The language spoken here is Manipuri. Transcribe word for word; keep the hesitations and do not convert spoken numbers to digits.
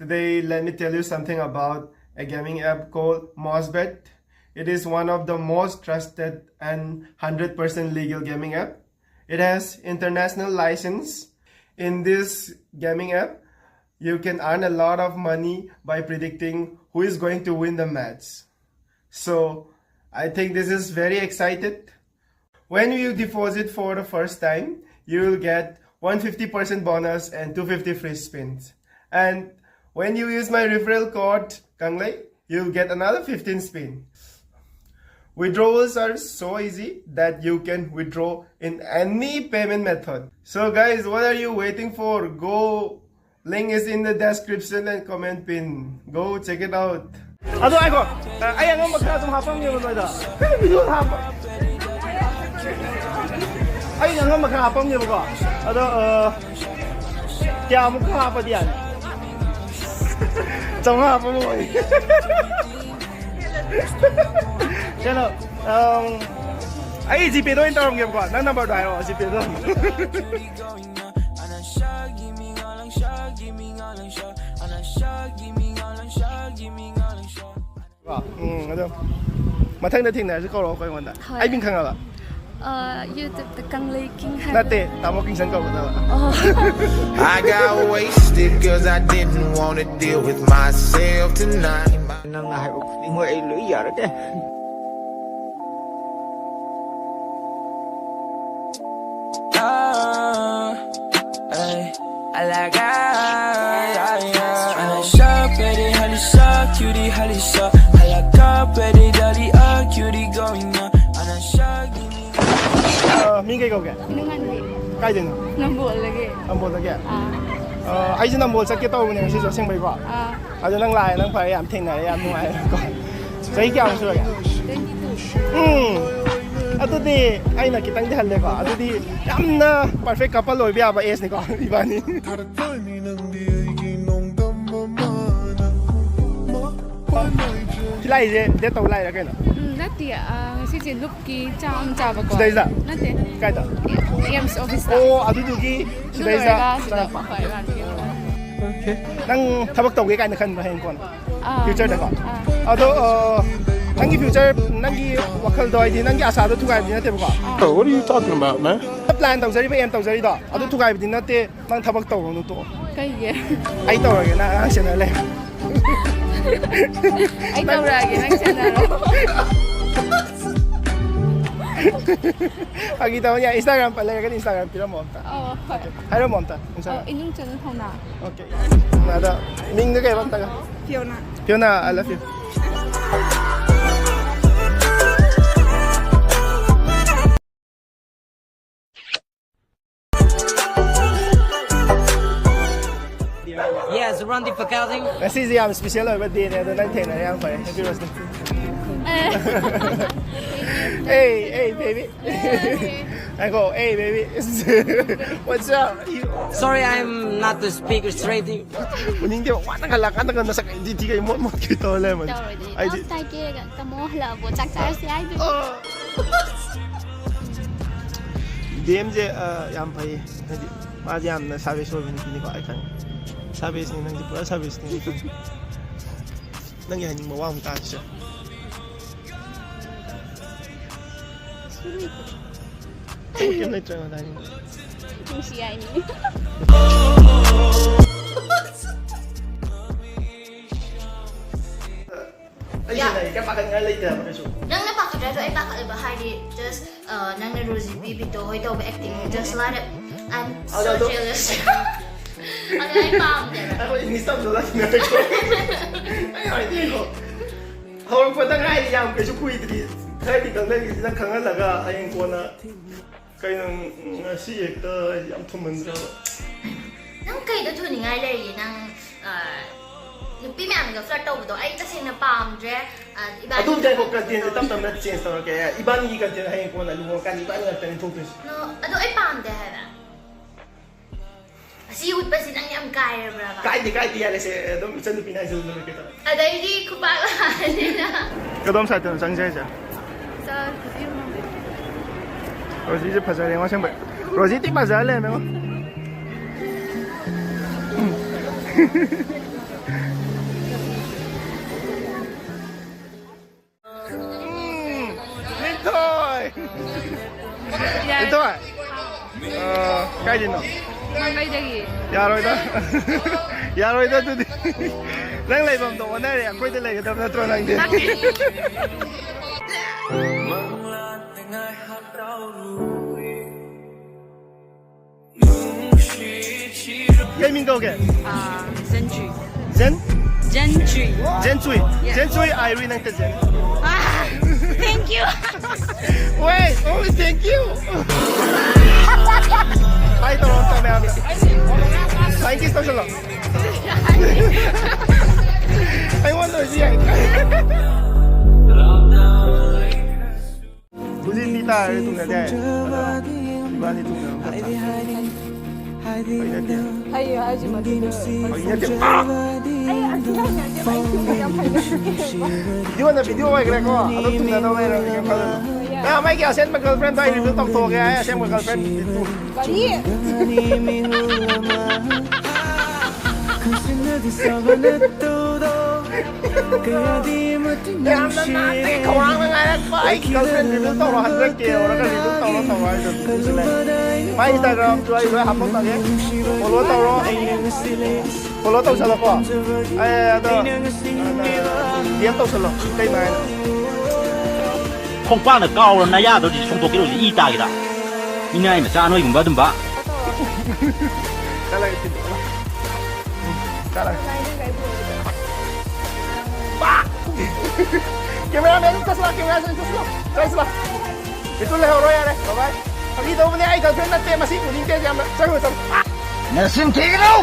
Today, let me tell you something about a gaming app called Mosbet. It is one of the most trusted and hundred percent legal gaming app. It has international license. In this gaming app, you can earn a lot of money by predicting who is going to win the match. So, I think this is very excited. When you deposit for the first time, you will get one fifty percent bonus and two fifty free spins. And when you use my referral code Kanglei, you'll get another fifteen spin. Withdrawals are so easy that you can withdraw in any payment method. So guys, what are you waiting for? Go, link is in the description and comment pin. Go check it out. ꯑꯗꯣ ꯑꯩꯀꯣ ꯑꯩ ꯑꯉꯝꯕ ꯈꯔ ꯑꯗꯨꯝ ꯍꯥꯞꯄꯝꯒꯦꯕ ꯅꯣꯏꯗ꯫ ꯀꯩꯅꯣ ꯚꯤꯗꯤꯑꯣ ꯍꯥꯞꯄ? ꯑꯩ ꯑꯉꯝꯕ ꯈꯔ ꯍꯥꯞꯄꯝꯒꯦꯕꯀꯣ꯫ ꯑꯗꯣ ꯀꯌꯥꯃꯨꯛꯀ ꯍꯥꯞꯄꯗꯤ ꯌꯥꯅꯤ? ꯆꯥꯝꯃꯉꯥ ꯍꯥꯞꯄꯝꯃꯣ꯫ ꯀꯩꯅꯣ ꯑꯩ ꯖꯤꯄꯦꯗ ꯑꯣꯏꯅ ꯇꯧꯔꯝꯒꯦꯕꯀꯣ, ꯅꯪ ꯅꯝꯕꯔꯗꯣ ꯍꯥꯏꯔꯛꯑꯣ ꯖꯤꯄꯦꯗ꯫ ꯎꯝ ꯑꯗꯣ ꯃꯊꯪꯗ ꯊꯦꯡꯅꯔꯁꯨ ꯀꯧꯔꯛꯑꯣ ꯑꯩꯉꯣꯟꯗ꯫ ꯍꯣꯏ꯫ ꯑꯩ ꯃꯤꯡ ꯈꯪꯉꯕ? ꯌꯨꯇ꯭ꯌꯨꯕꯇ ꯀꯪꯂꯩ ꯀꯤꯡ ꯍꯥꯏꯕ꯫ ꯅꯠꯇꯦ, ꯇꯥꯃꯣ ꯀꯤꯡꯁꯟ ꯀꯧꯒꯗꯕ꯫ ꯑꯣ꯫ I got wasted cause I didn't wanna deal with myself tonight. ꯅꯪꯅ ꯍꯥꯏꯕ ꯈꯨꯗꯤꯡꯃꯛ ꯑꯩ ꯂꯣꯏ ꯌꯥꯔꯒꯦ꯫ Alaga, yeah, yeah. Ana shop, ready, honey shop, cutie, honey shop. Alaga, ready, dolly, ah, cutie, going up. Ana shop, give me. ꯑ, ꯃꯤꯡ ꯀꯩ ꯀꯧꯒꯦ? ꯅꯨꯡꯉꯥꯟꯕꯤ꯫ ꯀꯥꯏꯗꯩꯅꯣ? ꯅꯝꯕꯣꯜꯗꯒꯤ꯫ ꯅꯝꯕꯣꯜꯗꯒꯤ? ꯑꯥ꯫ ꯑ, ꯑꯩꯁꯦ ꯅꯝꯕꯣꯜ ꯆꯠꯀꯦ ꯇꯧꯕꯅꯦ ꯉꯁꯤꯁꯨ, ꯑꯁꯦꯡꯕꯩꯀꯣ? ꯑꯥ꯫ ꯑꯗꯣ ꯅꯪ ꯂꯥꯛꯑꯦ, ꯅꯪ ꯐꯔꯦ, ꯌꯥꯝ ꯊꯦꯡꯅꯔꯦ, ꯌꯥꯝ ꯅꯨꯡꯉꯥꯏꯔꯦꯀꯣ꯫ ꯆꯍꯤ ꯀꯌꯥꯃꯨꯛ ꯁꯨꯔꯒꯦ? ꯎꯝ꯫ ꯑꯗꯨꯗꯤ ꯑꯩꯅ ꯈꯤꯇꯪꯗꯤ ꯍꯜꯂꯦꯀꯣ꯫ ꯑꯗꯨꯗꯤ ꯌꯥꯝꯅ perfect couple ꯑꯣꯏꯕ ꯌꯥꯕ ageꯅꯤꯀꯣ ꯏꯕꯥꯅꯤ꯫ ꯈꯤꯂꯥꯏꯁꯦ date ꯇꯧ ꯂꯥꯛꯏꯔꯥ ꯀꯩꯅꯣ? ꯎꯝ, ꯅꯠꯇꯦ, ꯑ, ꯉꯁꯤꯁꯦ ꯂꯨꯞꯀꯤ ꯆꯥꯛ ꯑꯃ ꯆꯥꯕꯀꯣ꯫ ꯁꯤꯗꯩꯁꯤꯗ? ꯅꯠꯇꯦ꯫ ꯀꯥꯏꯗ? ꯑꯦꯝꯁ ꯑꯣꯐꯤꯁꯇ꯫ ꯑꯣ, ꯑꯗꯨꯗꯨꯒꯤ ꯑꯗꯨ ꯁꯤꯗꯩꯁꯤꯗ ꯂꯣꯏꯔꯒ ꯁꯤꯗ, ꯆꯪꯉꯛꯄ꯫ ꯍꯣꯏ, ꯏꯃꯥꯟꯅꯕꯤ ꯑꯃ꯫ ꯅꯪ ꯊꯕꯛ ꯇꯧꯒꯦ ꯀꯥꯏꯅ ꯈꯟꯕ꯭ꯔꯥ ꯍꯌꯦꯡ ꯀꯣꯟꯅ? ꯐ꯭ꯌꯨꯆꯔꯗꯀꯣ? ꯑꯗꯣ, ꯑ, ꯅꯪꯒꯤ ꯐ꯭ꯌꯨꯆꯔ, ꯅꯪꯒꯤ ꯋꯥꯈꯜꯗꯣ, ꯍꯥꯏꯗꯤ ꯅꯪꯒꯤ ꯑꯁꯥꯗꯣ ꯊꯨꯒꯥꯏꯕꯗꯤ ꯅꯠꯇꯦꯕꯀꯣ? What are you talking about, man? Plan ꯇꯧꯖꯔꯤꯕ, ꯑꯦꯝ ꯇꯧꯖꯔꯤꯗꯣ, ꯑꯗꯨ ꯊꯨꯒꯥꯏꯕꯗꯤ ꯅꯠꯇꯦ꯫ ꯅꯪ ꯊꯕꯛ ꯇꯧꯔꯨꯅꯨ, ꯇꯣꯛꯑꯣ꯫ ꯀꯩꯒꯤ? ꯑꯩ ꯇꯧꯔꯒꯦ, ꯅꯪ ꯑꯉꯥꯡ ꯁꯦꯟꯅ ꯂꯩ꯫ ꯑꯩ ꯇꯧꯔꯛꯑꯒꯦ, ꯅꯪ ꯁꯦꯟꯅꯔꯣ꯫ ꯐꯥꯒꯤ ꯇꯧꯕꯅꯤ꯫ Instagram ꯄ-, ꯂꯩꯔꯒꯗꯤ Instagram ꯄꯤꯔꯝꯃꯣ ꯑꯝꯇ꯫ ꯑꯣ, ꯍꯣꯏ꯫ ꯍꯥꯏꯔꯝꯃꯣ ꯑꯝꯇ, ꯑꯣ, Instagram꯫ ꯏꯅꯨꯡꯆꯟ ꯊꯧꯅꯥ꯫ Okay꯫ ꯑꯗ ꯃꯤꯡꯗ ꯀꯩ ꯍꯥꯏꯕ ꯑꯝꯇꯒ? Fiona꯫ Fiona, I love you꯫ Yes, Randy Fakazing꯫ ꯉꯁꯤꯁꯦ ꯌꯥꯝ special ꯑꯣꯏꯕ dayꯅꯦ, ꯑꯗꯣ ꯅꯪ ꯊꯦꯡꯅꯔꯦ, ꯌꯥꯝ ꯐꯔꯦ꯫ Happy birthday꯫ Hey, hey, baby꯫ ꯉꯥꯏꯈꯣ, hey, baby꯫ What's up? You- Sorry, I'm not the speaker straight. ꯎꯅꯤꯡꯗꯦꯕ, ꯋꯥꯅ ꯈꯜꯂꯛꯀꯥꯟꯗꯒ ꯅꯁꯛ ꯊꯤ ꯊꯤ ꯀꯩ ꯃꯣꯠ ꯃꯣꯠ ꯀꯩ ꯇꯧꯔ ꯂꯩꯔꯝꯃꯅꯤ꯫ ꯇꯧꯔꯣꯏꯗꯣꯏꯅꯦ꯫ ꯑꯩꯗꯤ ꯇꯥꯃꯣ ꯇꯥꯏꯀꯦꯒ, ꯇꯥꯃꯣ ꯍꯜꯂꯛꯑꯕꯣ? ꯆꯥꯛ ꯆꯥꯔꯁꯦ ꯍꯥꯏꯗꯣꯏꯅꯦ꯫ ꯑꯣ꯫ ꯗꯤ ꯑꯦꯝꯁꯦ, ꯑ, ꯌꯥꯝ ꯐꯩꯌꯦ꯫ ꯍꯥꯏꯗꯤ ꯃꯥꯁꯦ ꯌꯥꯝꯅ ꯁꯥꯕꯦꯁ ꯑꯣꯏꯕ ꯅꯨꯄꯤꯅꯤꯀꯣ, ꯑꯩ ꯈꯪꯉꯦ꯫ ꯁꯥꯕꯦꯁꯅꯤ ꯅꯪꯁꯦ, ꯄꯨꯔꯥ ꯁꯥꯕꯦꯁꯅꯤ ꯑꯩ ꯈꯪꯉꯦ꯫ ꯅꯪꯒꯤ ꯍꯥꯏꯅꯤꯡꯕ ꯋꯥ ꯑꯃꯨꯛ ꯇꯥꯁꯤꯁꯦ꯫ ꯀꯩꯝ, ꯀꯩꯝ ꯂꯩꯇ꯭ꯔꯦ ꯑꯩꯉꯣꯟꯗ ꯍꯥꯏꯅꯤꯡꯕ꯫ ꯅꯨꯡꯁꯤ ꯍꯥꯏꯅꯤꯡꯉꯤ꯫ ꯑꯩꯁꯦ ꯌꯥ꯫ ꯂꯥꯏꯔꯤꯛ ꯀꯩꯝ ꯄꯥꯈꯠꯅꯤꯡꯉꯥꯏ ꯂꯩꯇꯦ ꯍꯥꯏꯕ ꯀꯩꯁꯨ꯫ ꯅꯪꯅ ꯄꯥꯈꯠꯇ꯭ꯔꯁꯨ ꯑꯩ ꯄꯥꯈꯠꯂꯦꯕ, ꯍꯥꯏꯗꯤ, just, ꯑ, ꯅꯪꯅ ꯔꯣꯖꯤ ꯕꯤꯕꯤꯇꯣ ꯍꯣꯏ ꯇꯧꯕ acting, just like, I'm ꯑꯗꯣ, so ꯑꯗꯣ jealous꯫ ꯑꯗꯣ ꯑꯩ ꯄꯥꯝꯗꯦꯕ꯫ ꯑꯩꯈꯣꯏ English ꯇꯝꯗꯣꯏꯔꯥ? ꯑꯩ ꯍꯥꯏꯗꯤꯀꯣ, ꯍꯧꯔꯛꯄꯗ ꯉꯥꯏꯔꯤ, ꯌꯥꯝ ꯀꯩꯁꯨ ꯀꯨꯏꯗ꯭ꯔꯤ꯫ ꯈꯔꯗꯤ ꯈꯪꯅꯈꯤꯁꯤ, ꯅꯪ ꯈꯪꯍꯜꯂꯒ ꯍꯌꯦꯡ ꯀꯣꯟꯅ ꯀꯩꯅꯣ ꯉꯁꯤ ꯍꯦꯛꯇ ꯌꯥꯝ ꯊꯨꯝꯃꯟꯗ꯭ꯔꯕ? ꯅꯪ ꯀꯩꯗ ꯊꯨꯅꯤꯡꯉꯥꯏ ꯂꯩꯔꯤ? ꯅꯪ, ꯑ, ꯅꯨꯄꯤ ꯃꯌꯥꯝꯒ flirt ꯇꯧꯕꯗꯣ ꯑꯩ ꯇꯁꯦꯡꯅ ꯄꯥꯝꯗ꯭ꯔꯦ꯫ ꯑ, ꯏꯕꯥꯅꯤ ꯑꯗꯨꯝꯗꯤ ꯑꯩꯀꯣ content ꯁꯦ ꯇꯞ ꯇꯞꯅ change ꯇꯧꯔꯛꯀꯦ꯫ ꯏꯕꯥꯅꯤꯒꯤ content ꯍꯌꯦꯡ ꯀꯣꯟꯅ ꯂꯨꯍꯣꯡꯉꯀꯥꯟꯗ ꯏꯕꯥꯅꯤ ꯉꯥꯛꯇꯅꯤ ꯊꯣꯛꯇꯣꯏꯁꯦ꯫ No, ꯑꯗꯣ ꯑꯩ ꯄꯥꯝꯗꯦ ꯍꯥꯏꯕ꯫ ꯑꯁꯤ ꯎꯠꯄꯁꯤ ꯅꯪ ꯌꯥꯝ ꯀꯥꯏꯔꯕ꯭ꯔꯕ? ꯀꯥꯏꯗꯦ, ꯀꯥꯏꯗꯦ, ꯌꯥꯔꯦꯁꯦ꯫ ꯑꯗꯨꯝ ꯏꯆꯟꯅꯨꯄꯤꯅ ꯍꯥꯏꯖꯜꯂꯨ, ꯂꯣꯏꯔꯦ ꯀꯩꯗꯧꯔꯦ? ꯑꯗꯩꯗꯤ ꯈꯨꯄꯥꯛ ꯂꯥꯛꯑꯅꯤꯅ꯫ ꯀꯗꯣꯝ side ꯇꯅꯣ ꯆꯪꯁꯦ ꯍꯥꯏꯁꯦ? ꯆꯥ, ꯈꯨꯖꯤ ꯑꯃ ꯂꯧꯒꯦ꯫ ꯔꯣꯖꯤꯁꯦ ꯐꯖꯔꯦꯉꯣ ꯑꯁꯦꯡꯕ꯫ ꯔꯣꯖꯤ ꯊꯤ ꯐꯖꯔ ꯂꯩꯔꯝꯃꯦꯉꯣ꯫ ꯎꯝ꯫ ꯎꯝ, ꯂꯤꯟꯊꯣꯏ! ꯂꯤꯟꯊꯣꯏ! ꯑ, ꯀꯥꯏꯗꯩꯅꯣ? ꯃꯪꯂꯩꯗꯒꯤ꯫ ꯌꯥꯔꯣꯏꯗ꯫ ꯌꯥꯔꯣꯏꯗ ꯑꯗꯨꯗꯤ꯫ ꯅꯪ ꯂꯩꯐꯝꯗꯣ ꯑꯣꯟꯅꯔꯦ, ꯑꯩꯈꯣꯏꯗ ꯂꯩꯒꯗꯕ ꯅꯠꯇ꯭ꯔꯣ ꯅꯪꯗꯤ? ꯅꯠꯇꯦ꯫ ꯀꯩ ꯃꯤꯡ ꯀꯧꯒꯦ? ꯑꯥ, ꯖꯦꯟꯆꯨꯏ꯫ ꯖꯦꯟ? ꯖꯦꯟꯆꯨꯏ꯫ ꯖꯦꯟꯆꯨꯏ꯫ Yes. ꯖꯦꯟꯆꯨꯏ, ꯑꯥꯏ ꯔꯨꯏ ꯅꯪ ꯇ ꯖꯦꯟ꯫ ꯑꯥ, thank you꯫ Wait, only thank you꯫ Hi ꯇꯧꯔꯣ ꯑꯝꯇ ꯃꯌꯥꯝꯗ꯫ Hi kiss ꯇꯧꯁꯜꯂꯣ꯫ ꯑꯩꯉꯣꯟꯗ ꯑꯣꯏꯁꯨ ꯌꯥꯏ꯫ ꯍꯧꯖꯤꯛꯇꯤ ꯇꯥꯔꯦ ꯊꯨꯡꯅꯗꯦ ꯍꯥꯏ꯫ ꯑꯗꯣ ꯏꯕꯥꯅꯤ ꯊꯨꯡꯅꯕ ꯃꯇꯝꯗ ꯍꯩ ꯅꯠꯇꯦ꯫ ꯍꯩ ꯍꯥꯏꯁꯤ ꯃꯗꯨꯗ ꯍꯩ ꯅꯠꯇꯦ꯫ ꯑꯩ ꯑꯁꯤ ꯍꯩꯅꯗꯦꯕ, ꯑꯩ ꯊꯨꯝꯕ ꯌꯥꯝ ꯍꯩꯅꯗꯦꯕ꯫ ꯚꯤꯗꯤꯑꯣꯅ ꯚꯤꯗꯤꯑꯣ ꯑꯣꯏꯈ꯭ꯔꯦꯀꯣ, ꯑꯗꯨꯝ ꯊꯨꯡꯅꯗꯧ ꯂꯩꯔꯕꯅꯤ, ꯀꯩꯝ ꯈꯜꯂꯨꯅꯨ꯫ ꯌꯥ꯫ ꯅꯪ ꯃꯥꯏꯒꯤ ꯑꯁꯦꯡꯕ girlfriend ꯗꯣ ꯑꯩ reveal ꯇꯧꯊꯣꯛꯑꯒꯦ, ꯑꯩ ꯑꯁꯦꯡꯕ girlfriend ꯕꯤꯇꯨ꯫ ꯀꯔꯤ? ꯌꯥꯝꯅ ꯅꯥꯟꯅ ꯈꯧꯔꯥꯡꯅ ꯉꯥꯏꯔꯛꯄ ꯑꯩꯒꯤ girlfriend reveal ꯇꯧꯔꯣ, hundred K ꯌꯧꯔꯒ reveal ꯇꯧꯔꯣ, ꯇꯧꯔꯣ ꯍꯥꯏꯗꯣ ꯕꯤꯇꯨꯁꯨ ꯂꯩ꯫ ꯃꯥꯏ Instagram ꯁꯨ ꯑꯩ ꯂꯣꯏ ꯍꯥꯞꯄꯝꯃꯒꯦ, follow ꯇꯧꯔꯣ, follow ꯇꯧꯁꯜꯂꯣꯀꯣ꯫ ꯑꯩ ꯑꯗꯣ, ꯑ, DM ꯇꯧꯁꯜꯂꯣ, ꯀꯩ ꯍꯥꯏꯅꯣ? ꯈꯣꯡꯄꯥꯛꯅ ꯀꯥꯎꯔ ꯅꯌꯥꯗꯣ ꯁꯣꯡꯗꯣꯛꯀꯦ ꯇꯧꯔꯤꯁꯦ, ꯏ ꯇꯥꯒꯦꯗ꯫ ꯃꯤꯅꯥꯏ ꯃꯆꯥ ꯅꯣꯏꯒꯨꯝꯕ ꯑꯗꯨꯝꯕ꯫ ꯆꯠꯂꯒꯦ, ꯊꯤꯟꯗꯣꯛꯑꯣ꯫ ꯆꯠꯂꯒꯦ꯫ ꯄꯥꯛ! Cameraman, ꯆꯠꯁꯤꯂꯥ, cameraman, ꯆꯠꯁꯤꯂꯥ, ꯆꯠꯁꯤꯂꯥ꯫ ꯕꯤꯇꯨ ꯂꯩꯍꯧꯔꯣ ꯌꯥꯔꯦ, bye bye꯫ ꯐꯥꯒꯤ ꯇꯧꯕꯅꯦ, ꯑꯩ girlfriend ꯅꯠꯇꯦ, ꯃꯁꯤ ꯎꯅꯤꯡꯗꯦ ꯌꯥꯝꯅ꯫ ꯆꯠꯈ꯭ꯔꯣ, ꯆꯠꯈ꯭ꯔꯣ꯫ ꯅꯆꯤꯟ ꯊꯤꯒꯅꯨ!